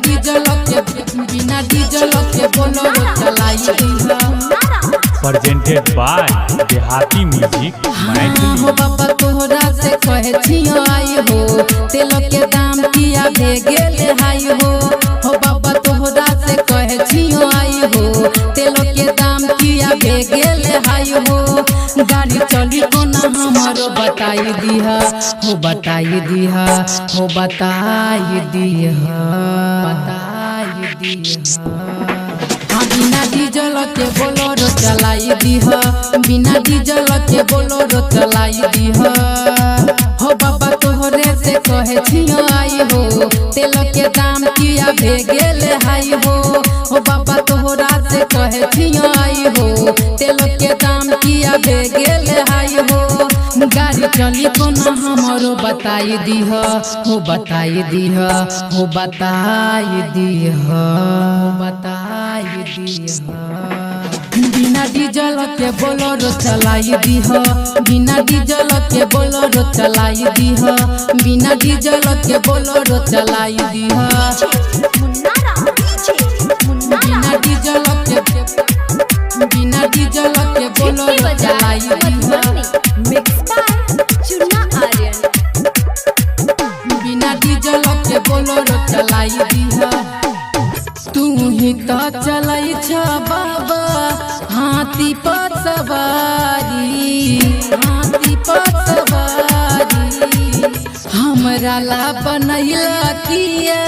Diesel के, बिना diesel के बोलोरो चलाई दीहा। प्रेजेंटेड बाय देहाती म्यूजिक हाँ हो बाबा तोहरा से कहे छियो आई हो, तेल के दाम किया भे गेल हाई हो। हो बाबा तोहरा से कहे छियो आई हो, तेल के दाम किया भे गेल हाई हो। गाड़ी चली कोना हमारो बताई दीहा, हो बताई दीहा, हो बताई दीहा, बताई दीहा। हाँ बिना डीजल के बोलोरो चलाई दीह, बिना डीजल के बोलोरो चलाई दीह। हो बाबा तोहरे से कहे छियो आई हो, तेल के दाम किया भे गेल हाई हो। हो बाबा तोहरा से कहे छियो आई हो, तेल के दाम किया भे गेल हाई हो। गाड़ी चली कोना हमारो बताई दीह, हो बताई दीह, हो बताई दीह, बताई दीह। बिना डीजल के बोलोरो चलाई दीह, बिना डीजल के बोलोरो चलाई दीह, बिना डीजल के बोलोरो चलाई दीह। बिना डीजल के, बिना डीजल के बोलोरो चलाई दीह। Mix by Chunna Aryan. बिना डीजल के बोलोरो चलाई दीह। तू ही तो चलै छ बाबा हाथी पर सवारी, हाथी पर सवारी। हमरा ला बनैला किया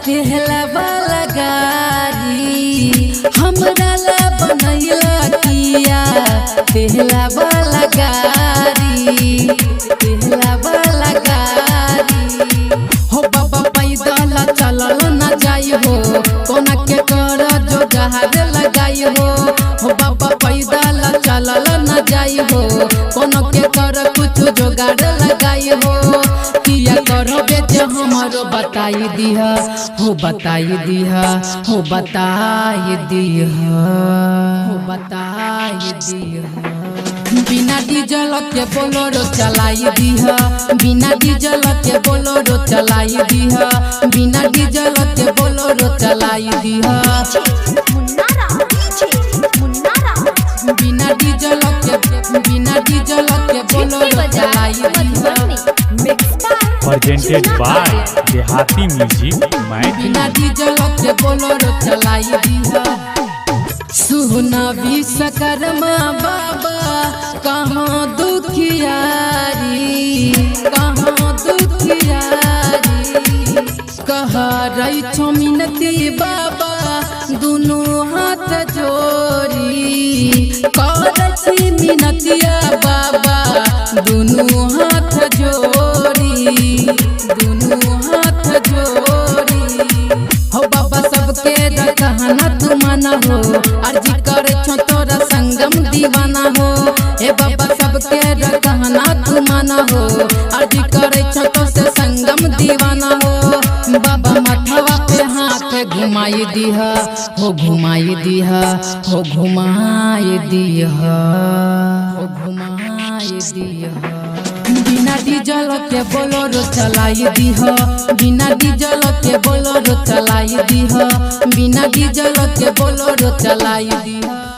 तेहला वाला गाड़ी, हमरा ला बनैला किया तेहला वाला गाड़ी, तेहला वाला गाड़ी। हो बाबा पैदल चलल न जाई हो, कोना के कर जो जहाज लगाई हो। हो बाबा पैदल चलल न जाई हो, कोनो के कर कुछ जोगाड़ लगाई हो। किया करो बेच हमारो बताई दीह, हो बताई दीह, हो बताई दीह, हो बताई दीह। बिना डीजल के बोलोरो चलाई दीह, बिना डीजल के बोलोरो चलाई दीह, बिना डीजल के बोलोरो चलाई दीह। बिना डीजल के, बिना डीजल के बोलोरो चलाई दीह। मिक्स बाय प्रेजेंटेड बाय देहाती म्यूजिक मैथिली। बिना डीजल के बोलोरो चलाई दीह। सुना विश्वकर्मा बाबा कहाँ दुखियारी, कहाँ दुखियारी। कह रही छो मिनती बाबा दुनू हाथ जोड़ी, कर छी मिनतिया बाबा दुनू हाथ जोड़ी, दुनू हाथ जोड़ी। हो बाबा सबके कहना तू माना हो, अर्जी करे छो तोरा संगम दीवाना हो। हे बाबा सबके कहना तू माना हो, अर्जी करे छो तो से संगम दीवाना हो। बाबा माथवा पे हाथ घुमाई दीह, हो घुमाई दीह, हो घुमाई दीह, हो घुमाई दीह। बिना डीजल के बोलोरो चलाई दीह, बिना डीजल के बोलोरो चलाई दीह, बिना डीजल के बोलोरो चलाई दीह।